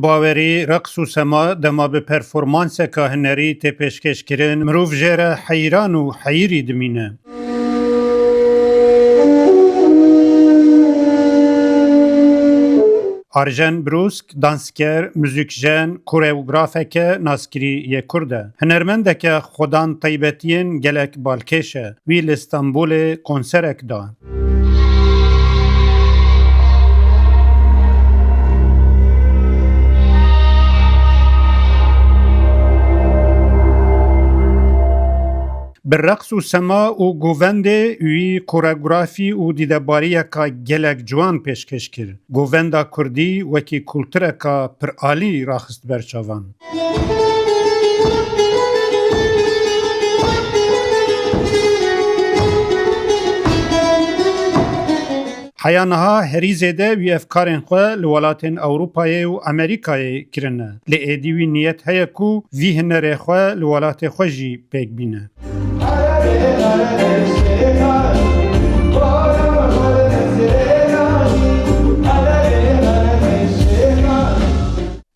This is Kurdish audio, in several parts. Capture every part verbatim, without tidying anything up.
Bawerî, reqs û sema dema bi performanseka hunerî tê pêşkêşkirin, mirov jê re heyran û heyirî dimîne. Arjen Brûsk, dansker, muzîkjen, koreografeke naskirî yê Kurd e. Hunermendeke xwedan taybetiyên gelek balkêş e. Wî li Stenbolê konserek da. Bi reqs û sema û govendê wî koreografî û dîdebariyeka gelek ciwan pêşkêş kir. Govenda kurdî wekî kultureka piralî raxist ber çavan. Heya niha herî zêde wî ev karên xwe li welatên Ewropayê û Amerîkayê kirine. Lê êdî wî niyet heye ku vî hunerê xwe li welatê xwe jî pêk bîne.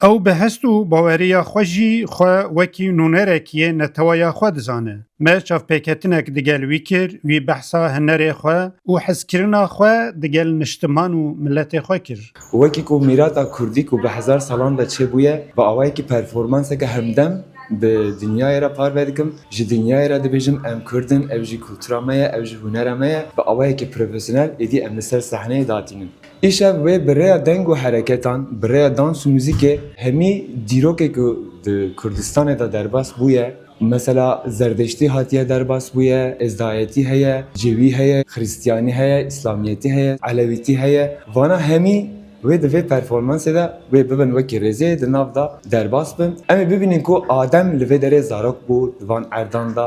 Ew bi hest û baweriya xwe jî xwe wekî nûnerekî yê neteweya xwe dizane. Me çavpêketinek digel wî kir, wî behsa hunerê xwe û hezkirina xwe digel niştiman û miletê xwe kir. Wekî ku mîrata kurdî ku bi hezar salan de çêbûye, bi awayekî performanseke hemdem bi dinyayê re parve dikim. Ji dinyayê re dibêjim, em kurd in, ev jî kultura me ye, ev jî hunera me ye. Bi awayekî profesyonel êdî em li ser sehneyê datînin. Îşev wê bi rêya deng û hereketan, bi rêya dans û muzîkê hemî dîrokê ku di Kurdistanê de derbas bûye, mesela zerdeştî hatiye derbas bûye, êzdayetî heye, cêwî heye, xristiyanî heye, îslamiyetî heye, elewîtî heye. Vana hemî wê di vê performansê de wê bibin wekî rêzê di nav de derbas bin. Em ê bibînin ku Adem li vê derê zarok bû di van erdan de,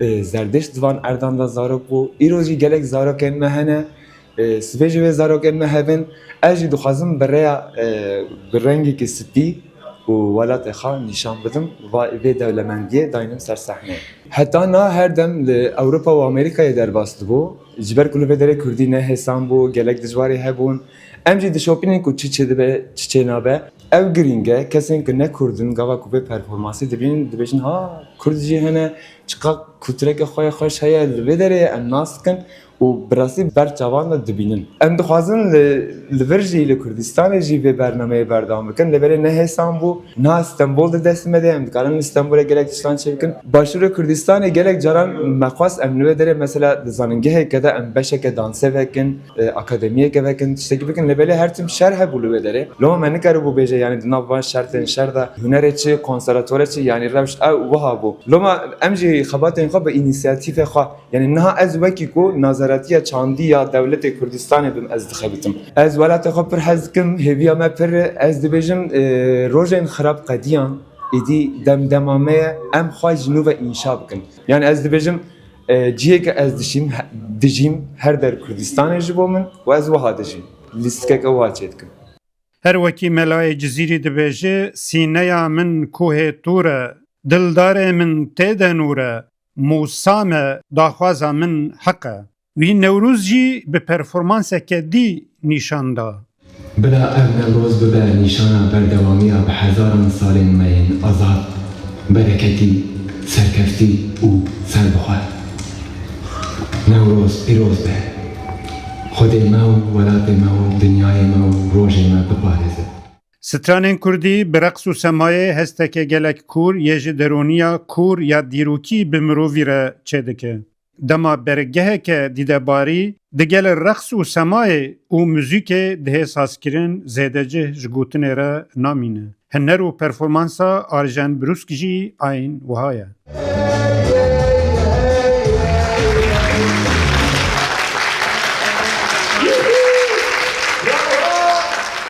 e, Zerdişt di van erdan de zarok bû. Îro jî gelek zarokên me hene. E, sibê jî wê zarokên me hebin. Ez jî dixwazim bi rêya, e, bi rengekî spî û welatê xwe nîşan bidim. Va-, vê dewlemendiyê daynim ser sehneyê. Heta niha her dem li Ewropa û Amerîkayê derbas dibû. Ji ber ku li vê derê kurdî ne hêsan bû, gelek dijwarî hebûn. Em jî dişopînin ku çi çêdibe, çi çênabe. Ew girîng e, kesên ku ne kurd in, gava ku vê performansê dibînin, dibêjin, ha, kurd jî hene, çiqas kultureke xwe yê xweş heye, li vê derê ye, em nas dikin û bi rastî ber çavan de dibînin. Em dixwazin li, li vir jî, li Kurdistanê jî vê bernameyê berdewam bikin, lê belê ne hêsan bû. Niha Stenbol di destê me de ye, em dikarin li Stenbolê gelek tiştan çêbikin. Başûrê Kurdistanê gelek caran me xwest em li wê derê mesela di zanîngeheke de em beşeke dansê vekin, e, akademiyeke vekin, tiştekî bikin, lê belê her tim şer hebû li wê derê. Loma me nikaribû bêje, yanî di nav van şertên şer de hunerê çi, konservatware çi, yanî rewş ew wiha bû. Loma em jî xebatên xwe bi înîsiyatîfê xwe, yanî niha ez wekî ku nazaretiya çandî ya dewletê Kurdistanê bim ez dixebitim. Ez welatê xwe pir hez dikim, hêviya me pir e, ez dibêjim, e, rojên xirab qediyan, êdî demdema me ye, em xwe ji nû ve înşa bikin. Yanî ez dibêjim, E, cihê ke ez dişîm, he-, dijîm, her der Kurdistanê ji bo min û ez wiha dijîm. Lîstikeke wiha çêdikim. Her wekî Melayê Cizîrî dibêje, sîneya min kohê tûr e, dildarê min tê de nûr e, Mûsa me, daxwaza min heq e. Wî Newroz jî bi performanseke dî nîşan da. Bila ev Newroz bibe nîşana berdewamiya bi hezaran salên me yên azad, bereketî, serkeftî û serbixwe. Newroz pîroz be. Xwedê me û welatê me û dinyayê me û rojê me biparêze. Stranên kurdî bi reqs û semayê hesteke gelek kûr yê ji derûniya kûr ya dîrokî bi mirovî re çêdike. Dema bergeheke dîdebarî digel reqs û semayê û muzîkê dihê sazkirin, zêde cih ji gotinê re namîne. Huner û performansa Arjen Brûsk jî eyn wiha ye.